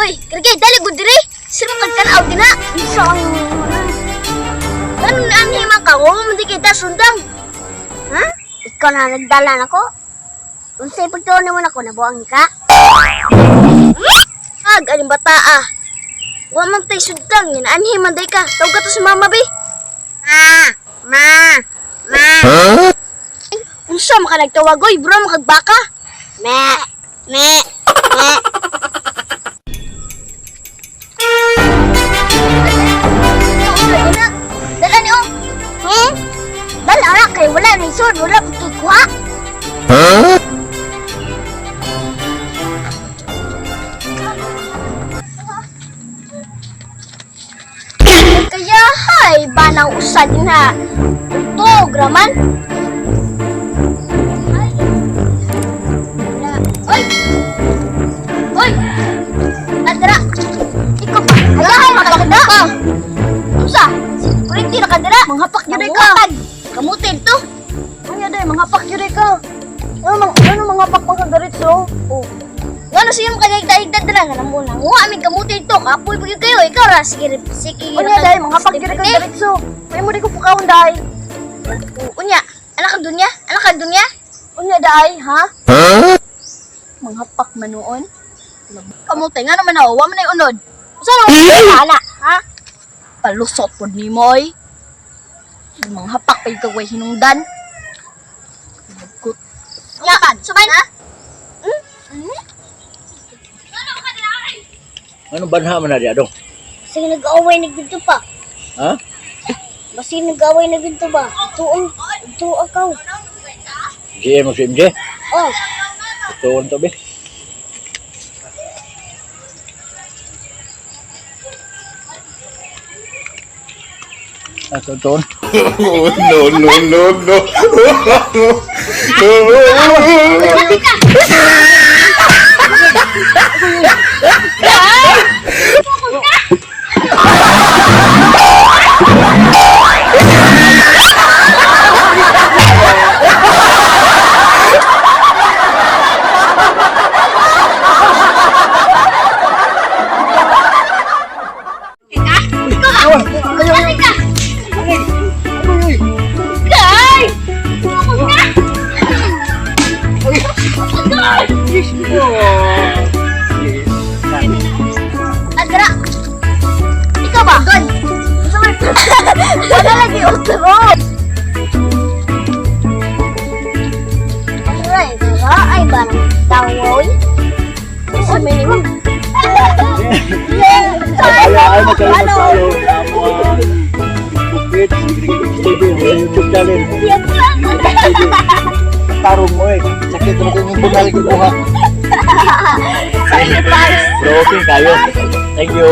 Uy, Kirgay, dali gud dire. Sino kag kan-aw din ha? Unsa ang Ano na ang hima ka? Wa man di kita sundang. Ha? Ikaw na nagdala nako. Unsay pagtuon nimo nako, nabuang ka? Ag, aning bata ah. Wa man tay sundang, yan anhi man day ka. Tawag ka to sa mama bi. Ma, ma, ma. Huh? Unsa man ka nagtawag oy, bro, makagbaka? Me, me, me. Dala ni oh. Hmm? Dala ra kay wala ni sud, wala pud kuha. Huh? Kaya hay banang usa din ha. Ito, graman. Ay. Wala. Oy! Oy! Adra! Ikaw pa! Ay, makakada ka! Unsa? Security na kadira! Manghapak gyud ay ka. Kamutin to! Unya day, manghapak gyud ay ka. Ano manghapak pa ka diretso? Oh. Ngano siya mo kagigda-higda dira nga namo na. Nguha aming kamutin to. Kapoy pa gyud kayo. Ikaw ra sige sige. Unya day, manghapak gyud ay ka diretso. May mo di ko pukawon day. Unya, anak ang dunya? Anak ang dunya? Unya day, ha? Huh? Manghapak man noon. Kamuti nga naman ako, wa man ay unod. Usa na ana, ha? Palusot pod nimo oy. Manghapak pa ikaw way hinungdan. Lagot. Nya, suman. Ha? Hmm? Anong banha man na di adong? Sige nag-away na gito pa. Ha? Basi nag-away na gito ba? Tuong tuo akaw. GM o si MJ? Oh, Ito to be. Ah, ito, ito. Oh, no, no, no, no. Kay! Adra. Ikaw ba? Gon. Wala lagi otro. Aray, ay ba tawoy? Sa minimum. Ay, ay, magkaroon tayo. Facebook page, TV, YouTube channel. Tarong mo eh. Sakit mo kung bumalik yung buha. Pero okay kayo. Thank you.